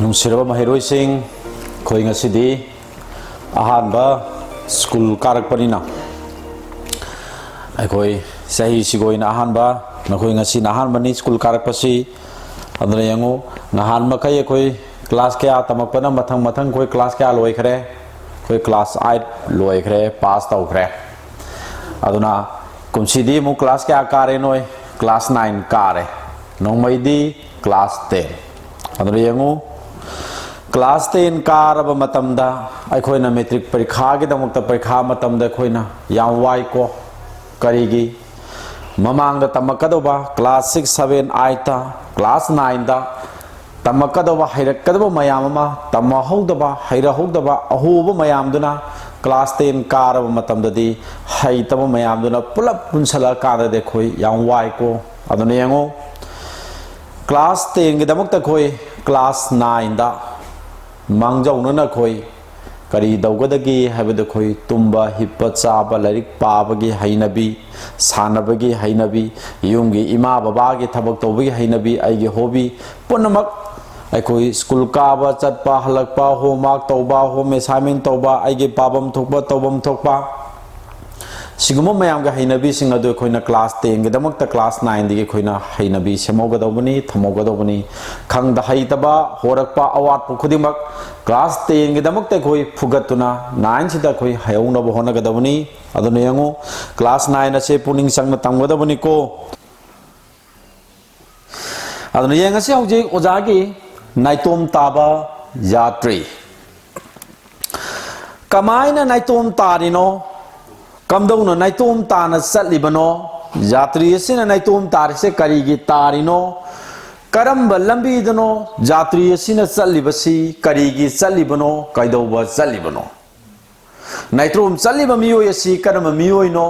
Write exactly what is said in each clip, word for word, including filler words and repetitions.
ꯅꯨꯡꯁꯤꯔꯕ ꯃꯍꯩꯔꯣꯏꯁꯤꯡ, ꯑꯩꯈꯣꯏ ꯉꯁꯤꯗꯤ ꯑꯍꯥꯟꯕ ꯁ꯭ꯀꯨꯜ ꯀꯥꯔꯛꯄꯅꯤꯅ, ꯑꯩꯈꯣꯏ ꯆꯍꯤꯁꯤꯒꯤ ꯑꯣꯏꯅ ꯑꯍꯥꯟꯕ, ꯅꯈꯣꯏ ꯉꯁꯤꯅ ꯑꯍꯥꯟꯕꯅꯤ ꯁ꯭ꯀꯨꯜ ꯀꯥꯔꯛꯄꯁꯤ꯫ ꯑꯗꯨꯅ ꯌꯦꯡꯉꯨ, ꯅꯍꯥꯟ ꯃꯈꯩ ꯑꯩꯈꯣꯏ ꯀ꯭ꯂꯥꯁ ꯀꯌꯥ ꯇꯝꯃꯛꯄꯅ ꯃꯊꯪ ꯃꯊꯪ ꯑꯩꯈꯣꯏ ꯀ꯭ꯂꯥꯁ ꯀꯌꯥ ꯂꯣꯏꯈ꯭ꯔꯦ? ꯑꯩꯈꯣꯏ ꯀ꯭ꯂꯥꯁ ꯑꯥꯏꯠ ꯂꯣꯏꯈ꯭ꯔꯦ, ꯄꯥꯁ ꯇꯧꯈ꯭ꯔꯦ꯫ ꯑꯗꯨꯅ ꯀꯨꯝꯁꯤꯗꯤ ꯑꯃꯨꯛ ꯀ꯭ꯂꯥꯁ ꯀꯌꯥ ꯀꯥꯔꯦ ꯅꯣꯏ? ꯀ꯭ꯂꯥꯁ ꯅꯥꯏꯟ ꯀꯥꯔꯦ꯫ ꯅꯣꯡꯃꯩꯗꯤ ꯀ꯭ꯂꯥꯁ ꯇꯦꯟ꯫ ꯑꯗꯨꯅ ꯌꯦꯡꯉꯨ, ꯀ꯭ꯂꯥꯁ ꯇꯦꯟ ꯀꯥꯔꯕ ꯃꯇꯝꯗ ꯑꯩꯈꯣꯏꯅ ꯃꯦꯇ꯭ꯔꯤꯛ ꯄꯔꯤꯈꯥꯒꯤꯗꯃꯛꯇ ꯄꯔꯤꯈꯥ ꯃꯇꯝꯗ ꯑꯩꯈꯣꯏꯅ ꯌꯥꯝ ꯋꯥꯏꯀꯣ꯫ ꯀꯔꯤꯒꯤ? ꯃꯃꯥꯡꯗ ꯇꯝꯃꯛꯀꯗꯧꯕ ꯀ꯭ꯂꯥꯁ ꯁꯤꯛꯁ, ꯁꯚꯦꯟ, ꯑꯥꯏꯠꯇ, ꯀ꯭ꯂꯥꯁ ꯅꯥꯏꯟꯗ ꯇꯝꯃꯛꯀꯗꯧꯕ, ꯍꯩꯔꯛꯀꯗꯕ ꯃꯌꯥꯝ ꯑꯃ ꯇꯝꯃꯍꯧꯗꯕ, ꯍꯩꯔꯍꯧꯗꯕ ꯑꯍꯣꯕ ꯃꯌꯥꯝꯗꯨꯅ ꯀ꯭ꯂꯥꯁ ꯇꯦꯟ ꯀꯥꯔꯕ ꯃꯇꯝꯗꯗꯤ ꯍꯩꯇꯕ ꯃꯌꯥꯝꯗꯨꯅ ꯄꯨꯂꯞ ꯄꯨꯟꯁꯤꯜꯂꯛꯑꯀꯥꯟꯗꯗꯤ ꯑꯩꯈꯣꯏ ꯌꯥꯝ ꯋꯥꯏꯀꯣ꯫ ꯑꯗꯨꯅ ꯌꯦꯡꯉꯨ, ꯀ꯭ꯂꯥꯁ ꯇꯦꯟꯒꯤꯗꯃꯛꯇ ꯑꯩꯈꯣꯏ ꯀ꯭ꯂꯥꯁ ꯅꯥꯏꯟꯗ ꯃꯥꯡꯖꯧꯅꯅ ꯑꯩꯈꯣꯏ ꯀꯔꯤ ꯇꯧꯒꯗꯒꯦ ꯍꯥꯏꯕꯗ, ꯑꯩꯈꯣꯏ ꯇꯨꯝꯕ, ꯍꯤꯞꯄ, ꯆꯥꯕ, ꯂꯥꯏꯔꯤꯛ ꯄꯥꯕꯒꯤ ꯍꯩꯅꯕꯤ, ꯁꯥꯟꯅꯕꯒꯤ ꯍꯩꯅꯕꯤ, ꯌꯨꯝꯒꯤ ꯏꯃꯥ ꯕꯕꯥꯒꯤ ꯊꯕꯛ ꯇꯧꯕꯒꯤ ꯍꯩꯅꯕꯤ, ꯑꯩꯒꯤ ꯍꯣꯕꯤ ꯄꯨꯝꯅꯃꯛ, ꯑꯩꯈꯣꯏ ꯁ꯭ꯀꯨꯜ ꯀꯥꯕ, ꯆꯠꯄ, ꯍꯜꯂꯛꯄ, ꯍꯣꯝꯋꯥꯔꯛ ꯇꯧꯕ, ꯍꯣꯝ ꯑꯦꯁꯥꯏꯟꯃꯦꯟ ꯇꯧꯕ, ꯑꯩꯒꯤ ꯄꯥꯐꯝ ꯊꯣꯛꯄ, ꯇꯧꯐꯝ ꯊꯣꯛꯄ, ꯁꯤꯒꯨꯝꯕ ꯃꯌꯥꯝꯒꯤ ꯍꯩꯅꯕꯤꯁꯤꯡ ꯑꯗꯨ ꯑꯩꯈꯣꯏꯅ ꯀ꯭ꯂꯥꯁ ꯇꯦꯟꯒꯤꯗꯃꯛꯇ ꯀ꯭ꯂꯥꯁ ꯅꯥꯏꯟꯗꯒꯤ ꯑꯩꯈꯣꯏꯅ ꯍꯩꯅꯕꯤ ꯁꯦꯝꯍꯧꯒꯗꯧꯕꯅꯤ, ꯊꯝꯍꯧꯒꯗꯧꯕꯅꯤ꯫ ꯈꯪꯗ ꯍꯩꯇꯕ ꯍꯣꯔꯛꯄ ꯑꯋꯥꯠꯄ ꯈꯨꯗꯤꯡꯃꯛ ꯀ꯭ꯂꯥꯁ ꯇꯦꯟꯒꯤꯗꯃꯛꯇ ꯑꯩꯈꯣꯏ ꯐꯨꯒꯠꯇꯨꯅ ꯅꯥꯏꯟꯁꯤꯗ ꯑꯩꯈꯣꯏ ꯍꯩꯍꯧꯅꯕ ꯍꯣꯠꯅꯒꯗꯕꯅꯤ꯫ ꯑꯗꯨꯅ ꯌꯦꯡꯉꯨ, ꯀ꯭ꯂꯥꯁ ꯅꯥꯏꯟ ꯑꯁꯦ ꯄꯨꯛꯅꯤꯡ ꯆꯪꯅ ꯇꯝꯒꯗꯕꯅꯤꯀꯣ꯫ ꯑꯗꯨꯅ ꯌꯦꯡꯉꯁꯤ ꯍꯧꯖꯤꯛ ꯑꯣꯖꯥꯒꯤ ꯅꯥꯏꯇꯣꯝ ꯇꯥꯕ ꯌꯥꯇ꯭ꯔꯤ꯫ ꯀꯃꯥꯏꯅ ꯅꯥꯏꯇꯣꯝ ꯇꯥꯔꯤꯅꯣ? ꯀꯝꯗꯧꯅ ꯅꯥꯏꯇꯣꯝ ꯇꯥꯅ ꯆꯠꯂꯤꯕꯅꯣ? ꯌꯥꯇ꯭ꯔꯤ ꯑꯁꯤꯅ ꯅꯥꯏꯇꯣꯝ ꯇꯥꯔꯤꯁꯦ ꯀꯔꯤꯒꯤ ꯇꯥꯔꯤꯅꯣ? ꯀꯔꯝꯕ ꯂꯝꯕꯤꯗꯅꯣ ꯌꯥꯇ꯭ꯔꯤ ꯑꯁꯤꯅ ꯆꯠꯂꯤꯕꯁꯤ? ꯀꯔꯤꯒꯤ ꯆꯠꯂꯤꯕꯅꯣ? ꯀꯩꯗꯧꯕ ꯆꯠꯂꯤꯕꯅꯣ? ꯅꯥꯏꯇꯣꯝ ꯆꯠꯂꯤꯕ ꯃꯤꯑꯣꯏ ꯑꯁꯤ ꯀꯔꯝꯕ ꯃꯤꯑꯣꯏꯅꯣ?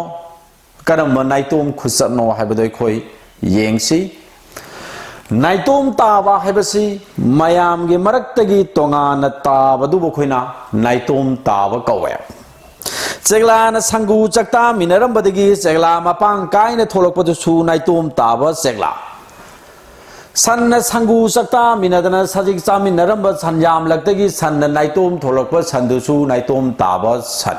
ꯀꯔꯝꯕ ꯅꯥꯏꯇꯣꯝ ꯈꯨꯆꯠꯅꯣ ꯍꯥꯏꯕꯗꯣ ꯑꯩꯈꯣꯏ ꯌꯦꯡꯁꯤ꯫ ꯅꯥꯏꯇꯣꯝ ꯇꯥꯕ ꯍꯥꯏꯕꯁꯤ ꯃꯌꯥꯝꯒꯤ ꯃꯔꯛꯇꯒꯤ ꯇꯣꯉꯥꯟꯅ ꯇꯥꯕꯗꯨꯕꯨ ꯑꯩꯈꯣꯏꯅ ꯅꯥꯏꯇꯣꯝ ꯇꯥꯕ ꯀꯧꯋꯦ꯫ ꯆꯦꯛꯂꯥꯅ ꯁꯪꯒꯨ ꯆꯥꯛꯇꯥꯃꯤꯟꯅꯔꯝꯕꯗꯒꯤ ꯆꯦꯛꯂꯥ ꯃꯄꯥꯡ ꯀꯥꯏꯅ ꯊꯣꯛꯂꯛꯄꯗꯨꯁꯨ ꯅꯥꯏꯇꯣꯝ ꯇꯥꯕ ꯆꯦꯛꯂꯥ꯫ ꯁꯟꯅ ꯁꯪꯒꯨ ꯆꯥꯛꯇꯥꯃꯤꯟꯅꯗꯅ ꯁꯖꯤꯛ ꯆꯥꯃꯤꯟꯅꯔꯝꯕ ꯁꯟ ꯌꯥꯝꯂꯛꯇꯒꯤ ꯁꯟꯅ ꯅꯥꯏꯇꯣꯝ ꯊꯣꯛꯂꯛꯄ ꯁꯟꯗꯨꯁꯨ ꯅꯥꯏꯇꯣꯝ ꯇꯥꯕ ꯁꯟ꯫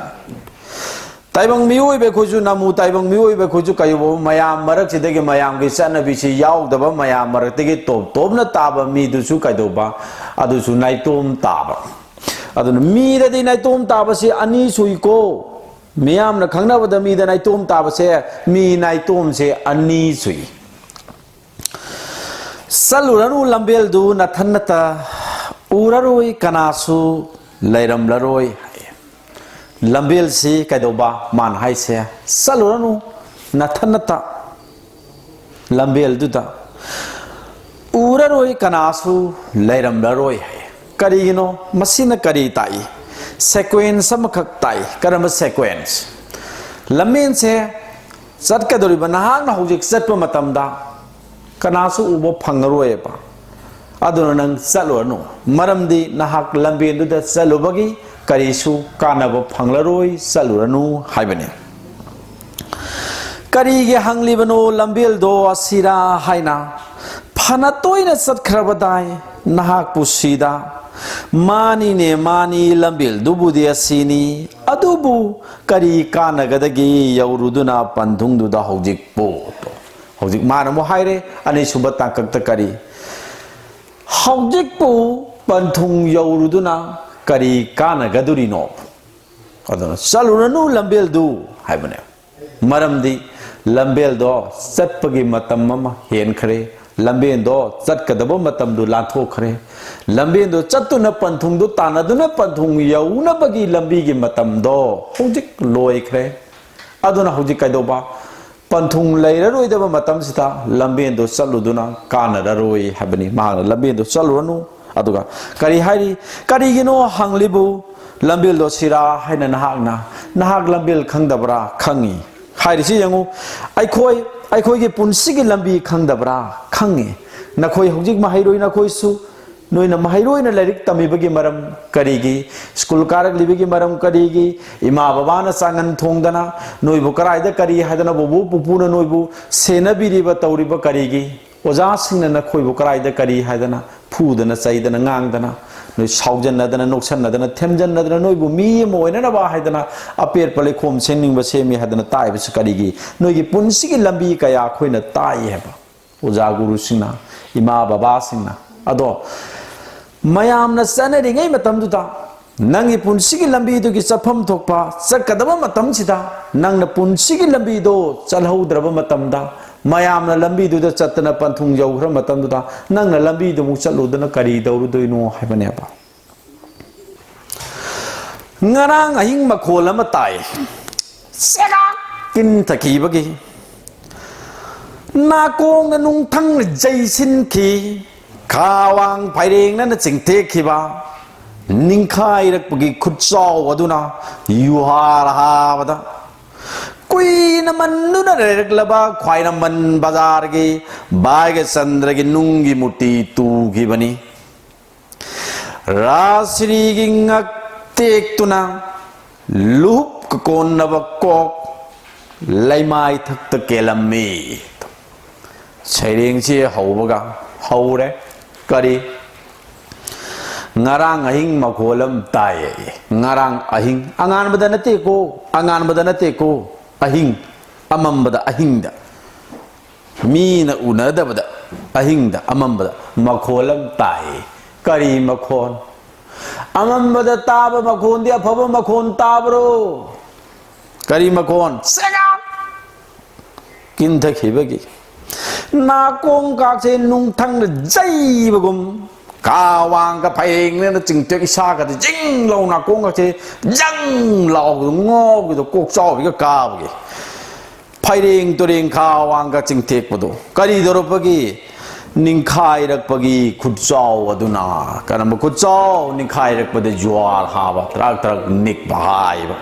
ꯇꯥꯏꯕꯪ ꯃꯤꯑꯣꯏꯕ ꯑꯩꯈꯣꯏꯁꯨ, ꯅꯃꯨ ꯇꯥꯏꯕꯪ ꯃꯤꯑꯣꯏꯕ ꯑꯩꯈꯣꯏꯁꯨ ꯀꯩꯒꯨꯝꯕ ꯃꯌꯥꯝ ꯃꯔꯛꯁꯤꯗꯒꯤ, ꯃꯌꯥꯝꯒꯤ ꯆꯠꯅꯕꯤꯁꯤ ꯌꯥꯎꯗꯕ, ꯃꯌꯥꯝ ꯃꯔꯛꯇꯒꯤ ꯇꯣꯞ ꯇꯣꯞꯅ ꯇꯥꯕ ꯃꯤꯗꯨꯁꯨ ꯀꯩꯗꯧꯕ, ꯑꯗꯨꯁꯨ ꯅꯥꯏꯇꯣꯝ ꯇꯥꯕ꯫ ꯑꯗꯨꯅ ꯃꯤꯗꯗꯤ ꯅꯥꯏꯇꯣꯝ ꯇꯥꯕꯁꯤ ꯑꯅꯤ ꯁꯨꯏꯀꯣ꯫ ꯃꯤꯌꯥꯝꯅ ꯈꯪꯅꯕꯗ ꯃꯤꯗ ꯅꯥꯏꯇꯣꯝ ꯇꯥꯕꯁꯦ, ꯃꯤ ꯅꯥꯏꯇꯣꯝꯁꯦ ꯑꯅꯤ ꯁꯨꯏ꯫ "ꯆꯠꯂꯨꯔꯅꯨ ꯂꯝꯕꯦꯜꯗꯨ ꯅꯊꯟꯅꯇ, ꯎꯔꯔꯣꯏ ꯀꯅꯥꯁꯨ ꯂꯩꯔꯝꯂꯔꯣꯏ" ꯍꯥꯏ꯫ ꯂꯝꯕꯦꯜꯁꯤ ꯀꯩꯗꯧꯕ? ꯃꯥꯅ ꯍꯥꯏꯁꯦ, "ꯆꯠꯂꯨꯔꯅꯨ ꯅꯊꯟꯅꯇ ꯂꯝꯕꯦꯜꯗꯨꯗ, ꯎꯔꯔꯣꯏ ꯀꯅꯥꯁꯨ ꯂꯩꯔꯝꯂꯔꯣꯏ" ꯍꯥꯏ꯫ ꯀꯔꯤꯒꯤꯅꯣ? ꯃꯁꯤꯅ ꯀꯔꯤ ꯇꯥꯛꯏ? ꯁꯦꯀ꯭ꯋꯦꯟꯁ ꯑꯃꯈꯛ ꯇꯥꯛꯏ꯫ ꯀꯔꯝꯕ ꯁꯦꯀ꯭ꯋꯦꯟꯁ? ꯂꯝꯕꯦꯟꯁꯦ ꯆꯠꯀꯗꯧꯔꯤꯕ ꯅꯍꯥꯛꯅ ꯍꯧꯖꯤꯛ ꯆꯠꯄ ꯃꯇꯝꯗ ꯀꯅꯥꯁꯨ ꯎꯕ ꯐꯪꯉꯔꯣꯏꯕ꯫ ꯑꯗꯨꯅ ꯅꯪ ꯆꯠꯂꯨꯔꯅꯨ, ꯃꯔꯝꯗꯤ ꯅꯍꯥꯛ ꯂꯝꯕꯦꯟꯗꯨꯗ ꯆꯠꯂꯨꯕꯒꯤ ꯀꯔꯤꯁꯨ ꯀꯥꯟꯅꯕ ꯐꯪꯂꯔꯣꯏ, ꯆꯠꯂꯨꯔꯅꯨ ꯍꯥꯏꯕꯅꯤ꯫ ꯀꯔꯤꯒꯤ ꯍꯪꯂꯤꯕꯅꯣ ꯂꯝꯕꯦꯜꯗꯣ ꯑꯁꯤꯔꯥ ꯍꯥꯏꯅ? ꯐꯅ ꯇꯣꯏꯅ ꯆꯠꯈ꯭ꯔꯕꯗꯥꯏ ꯅꯍꯥꯛꯄꯨ ꯁꯤꯗ? ꯃꯥꯅꯤꯅꯦ, ꯃꯥꯅꯤ, ꯂꯝꯕꯦꯜꯗꯨꯕꯨꯗꯤ ꯑꯁꯤꯅꯤ, ꯑꯗꯨꯕꯨ ꯀꯔꯤ ꯀꯥꯟꯅꯒꯗꯒꯦ ꯌꯧꯔꯨꯗꯨꯅ ꯄꯟꯊꯨꯡꯗꯨꯗ ꯍꯧꯖꯤꯛꯄꯨ? ꯍꯧꯖꯤꯛ ꯃꯥꯅ ꯑꯃꯨꯛ ꯍꯥꯏꯔꯦ, ꯑꯅꯤꯁꯨꯕ ꯇꯥꯡꯀꯛꯇ ꯀꯔꯤ? "ꯍꯧꯖꯤꯛꯄꯨ ꯄꯟꯊꯨꯡ ꯌꯧꯔꯨꯗꯨꯅ ꯀꯔꯤ ꯀꯥꯟꯅꯒꯗꯣꯔꯤꯅꯣ?" ꯑꯗꯨꯅ "ꯆꯠꯂꯨꯔꯅꯨ ꯂꯝꯕꯦꯜꯗꯨ" ꯍꯥꯏꯕꯅꯦ꯫ ꯃꯔꯝꯗꯤ ꯂꯝꯕꯦꯜꯗꯣ ꯆꯠꯄꯒꯤ ꯃꯇꯝ ꯑꯃ ꯍꯦꯟꯈ꯭ꯔꯦ, ꯂꯝꯕꯦꯜꯗꯣ ꯆꯠꯀꯗꯕ ꯃꯇꯝꯗꯨ ꯂꯥꯟꯊꯣꯛꯈ꯭ꯔꯦ, ꯂꯝꯕꯦꯜꯗꯣ ꯆꯠꯇꯨꯅ ꯄꯟꯊꯨꯡꯗꯨ ꯇꯥꯟꯅꯗꯨꯅ ꯄꯟꯊꯨꯡ ꯌꯧꯅꯕꯒꯤ ꯂꯝꯕꯤꯒꯤ ꯃꯇꯝꯗꯣ ꯍꯧꯖꯤꯛ ꯂꯣꯏꯈ꯭ꯔꯦ꯫ ꯑꯗꯨꯅ ꯍꯧꯖꯤꯛ ꯀꯩꯗꯧꯕ? ꯄꯟꯊꯨꯡ ꯂꯩꯔꯔꯣꯏꯗꯕ ꯃꯇꯝꯁꯤꯗ ꯂꯝꯕꯦꯟꯗꯣ ꯆꯠꯂꯨꯗꯨꯅ ꯀꯥꯟꯅꯔꯔꯣꯏ ꯍꯥꯏꯕꯅꯤ꯫ ꯃꯍꯥꯛꯅ "ꯂꯝꯕꯦꯟꯗꯣ ꯆꯠꯂꯨꯔꯅꯨ"꯫ ꯑꯗꯨꯒ ꯀꯔꯤ ꯍꯥꯏꯔꯤ? "ꯀꯔꯤꯒꯤꯅꯣ ꯍꯪꯂꯤꯕꯨ ꯂꯝꯕꯦꯜꯗꯣ ꯁꯤꯔꯥ ꯍꯥꯏꯅ ꯅꯍꯥꯛꯅ? ꯅꯍꯥꯛ ꯂꯝꯕꯦꯜ ꯈꯪꯗꯕ꯭ꯔꯥ? ꯈꯪꯉꯤ" ꯍꯥꯏꯔꯤꯁꯤ ꯌꯦꯡꯉꯨ꯫ ꯑꯩꯈꯣꯏ, ꯑꯩꯈꯣꯏꯒꯤ ꯄꯨꯟꯁꯤꯒꯤ ꯂꯝꯕꯤ ꯈꯪꯗꯕ꯭ꯔꯥ? ꯈꯪꯉꯤ꯫ ꯅꯈꯣꯏ ꯍꯧꯖꯤꯛ ꯃꯍꯩꯔꯣꯏ ꯅꯈꯣꯏꯁꯨ, ꯅꯣꯏꯅ ꯃꯍꯩꯔꯣꯏꯅ ꯂꯥꯏꯔꯤꯛ ꯇꯝꯃꯤꯕꯒꯤ ꯃꯔꯝ ꯀꯔꯤꯒꯤ? ꯁ꯭ꯀꯨꯜ ꯀꯥꯔꯛꯂꯤꯕꯒꯤ ꯃꯔꯝ ꯀꯔꯤꯒꯤ? ꯏꯃꯥ ꯕꯕꯥꯅ ꯆꯥꯡꯒꯟ ꯊꯣꯡꯗꯅ ꯅꯣꯏꯕꯨ ꯀꯔꯥꯏꯗ ꯀꯔꯤ ꯍꯥꯏꯗꯅ ꯕꯣꯕꯣꯛ ꯄꯨꯄꯨꯅ ꯅꯣꯏꯕꯨ ꯁꯦꯟꯅꯕꯤꯔꯤꯕ ꯇꯧꯔꯤꯕ ꯀꯔꯤꯒꯤ? ꯑꯣꯖꯥꯁꯤꯡꯅ ꯅꯈꯣꯏꯕꯨ ꯀꯔꯥꯏꯗ ꯀꯔꯤ ꯍꯥꯏꯗꯅ ꯐꯨꯗꯅ ꯆꯩꯗꯅ ꯉꯥꯡꯗꯅ, ꯅꯣꯏ ꯁꯥꯎꯖꯟꯅꯗꯅ ꯅꯣꯛꯁꯟꯅꯗꯅ ꯊꯦꯝꯖꯟꯅꯗꯅ ꯅꯣꯏꯕꯨ ꯃꯤ ꯑꯃ ꯑꯣꯏꯅꯅꯕ ꯍꯥꯏꯗꯅ ꯑꯄꯦꯠꯄ ꯂꯩꯈꯣꯝ ꯁꯦꯝꯅꯤꯡꯕ ꯁꯦꯝꯃꯤ ꯍꯥꯏꯗꯅ ꯇꯥꯛꯏꯕꯁꯤ ꯀꯔꯤꯒꯤ? ꯅꯣꯏꯒꯤ ꯄꯨꯟꯁꯤꯒꯤ ꯂꯝꯕꯤ ꯀꯌꯥ ꯑꯩꯈꯣꯏꯅ ꯇꯥꯛꯏ ꯍꯥꯏꯕ꯫ ꯑꯣꯖꯥ ꯒꯨꯔꯨꯁꯤꯡꯅ, ꯏꯃꯥ ꯕꯕꯥꯁꯤꯡꯅ꯫ ꯑꯗꯣ ꯃꯌꯥꯝꯅ ꯆꯠꯅꯔꯤꯉꯩ ꯃꯇꯝꯗꯨꯗ, ꯅꯪꯒꯤ ꯄꯨꯟꯁꯤꯒꯤ ꯂꯝꯕꯤꯗꯨꯒꯤ ꯆꯠꯐꯝ ꯊꯣꯛꯄ ꯆꯠꯀꯗꯕ ꯃꯇꯝꯁꯤꯗ, ꯅꯪꯅ ꯄꯨꯟꯁꯤꯒꯤ ꯂꯝꯕꯤꯗꯣ ꯆꯠꯍꯧꯗ꯭ꯔꯕ ꯃꯇꯝꯗ, ꯃꯌꯥꯝꯅ ꯂꯝꯕꯤꯗꯨꯗ ꯆꯠꯇꯅ ꯄꯟꯊꯨꯡ ꯌꯧꯈ꯭ꯔ ꯃꯇꯝꯗꯨꯗ, ꯅꯪꯅ ꯂꯝꯕꯤꯗꯨꯃꯨꯛ ꯆꯠꯂꯨꯗꯅ ꯀꯔꯤ ꯇꯧꯔꯨꯗꯣꯏꯅꯣ ꯍꯥꯏꯕꯅꯦꯕ꯫ ꯉꯔꯥꯡ ꯑꯍꯤꯡ ꯃꯈꯣꯜ ꯑꯃ ꯇꯥꯏ, ꯆꯦꯒꯥꯛ ꯀꯤꯟꯊꯈꯤꯕꯒꯤ꯫ ꯅꯥꯀꯣꯡꯗ ꯅꯨꯡꯊꯪꯅ ꯌꯩꯁꯤꯟꯈꯤ, ꯈꯥꯋꯥꯡ ꯐꯩꯔꯦꯡꯅꯅ ꯆꯤꯡꯊꯦꯛꯈꯤꯕ, ꯅꯤꯡꯈꯥꯏꯔꯛꯄꯒꯤ ꯈꯨꯠꯆꯥꯎ ꯑꯗꯨꯅ ꯌꯨꯍꯥꯔ ꯍꯥꯕꯗ, ꯀꯨꯏꯅ ꯃꯟꯗꯨꯅ ꯂꯩꯔꯛꯂꯕ ꯈ꯭ꯋꯥꯏꯔꯝꯕꯟ ꯕꯖꯥꯔꯒꯤ ꯚꯥꯏꯒꯆꯟꯗ꯭ꯔꯒꯤ ꯅꯨꯡꯒꯤ ꯃꯨꯔꯇꯤ ꯇꯨꯈꯤꯕꯅꯤ꯫ ꯔꯥꯁ꯭ꯔꯤꯒꯤ ꯉꯛ ꯇꯦꯛꯇꯨꯅ ꯂꯨꯍꯨꯞꯀ ꯀꯣꯟꯅꯕ ꯀꯣꯛ ꯂꯩꯃꯥꯏ ꯊꯛꯇ ꯀꯦꯜꯂꯝꯃꯤ꯫ ꯁꯩꯔꯦꯡꯁꯤ ꯍꯧꯕꯒ ꯍꯧꯔꯦ꯫ ꯀꯔꯤ? ꯉꯔꯥꯡ ꯑꯍꯤꯡ ꯃꯈꯣꯜ ꯑꯃ ꯇꯥꯏꯌꯦ꯫ ꯉꯔꯥꯡ ꯑꯍꯤꯡ, ꯑꯉꯥꯟꯕꯗ ꯅꯠꯇꯦꯀꯣ, ꯑꯉꯥꯟꯕꯗ ꯅꯠꯇꯦꯀꯣ, ꯑꯍꯤꯡ, ꯑꯃꯝꯕꯗ, ꯑꯍꯤꯡꯗ꯫ ꯃꯤꯅ ꯎꯅꯗꯕꯗ, ꯑꯍꯤꯡꯗ ꯑꯃꯝꯕꯗ ꯃꯈꯣꯜ ꯑꯃ ꯇꯥꯏ꯫ ꯀꯔꯤ ꯃꯈꯣꯜ? ꯑꯃꯝꯕꯗ ꯇꯥꯕ ꯃꯈꯣꯜꯗꯤ ꯑꯐꯕ ꯃꯈꯣꯜ ꯇꯥꯕ꯭ꯔꯣ? ꯀꯔꯤ ꯃꯈꯣꯜ? ꯆꯦꯒꯥꯛ! ꯀꯤꯟꯊꯈꯤꯕꯒꯤ꯫ ꯅꯥꯀꯣꯡ ꯀꯥꯛꯁꯦ ꯅꯨꯡꯊꯪꯅ ꯌꯩꯕꯒꯨꯝ, ꯀꯥ ꯋꯥꯡꯒ ꯐꯩꯔꯦꯡꯅꯅ ꯆꯤꯡꯊꯦꯛ, ꯏꯁꯥꯒꯗꯤ ꯖꯤꯡ ꯂꯥꯎ, ꯅꯥꯀꯣꯡꯒꯁꯦ ꯖꯪ ꯂꯥꯎꯕꯗꯣ, ꯉꯥꯎꯕꯗꯣ, ꯀꯣꯛ ꯆꯥꯎꯕꯤꯒ ꯀꯥꯕꯒꯤ꯫ ꯐꯩꯔꯦꯡ ꯇꯨꯔꯦꯡ ꯈꯥ ꯋꯥꯡꯒ ꯆꯤꯡꯊꯦꯛꯄꯗꯣ ꯀꯔꯤ ꯇꯧꯔꯛꯄꯒꯤ? ꯅꯤꯡꯈꯥꯏꯔꯛꯄꯒꯤ ꯈꯨꯠꯆꯥꯎ ꯑꯗꯨꯅ꯫ ꯀꯔꯝꯕ ꯈꯨꯠꯆꯥꯎ? ꯅꯤꯡꯈꯥꯏꯔꯛꯄꯗ ꯖꯨꯋꯥꯔ ꯍꯥꯕ, ꯇ꯭ꯔꯛ ꯇ꯭ꯔꯛ ꯅꯤꯛꯄ ꯍꯥꯏꯕ꯫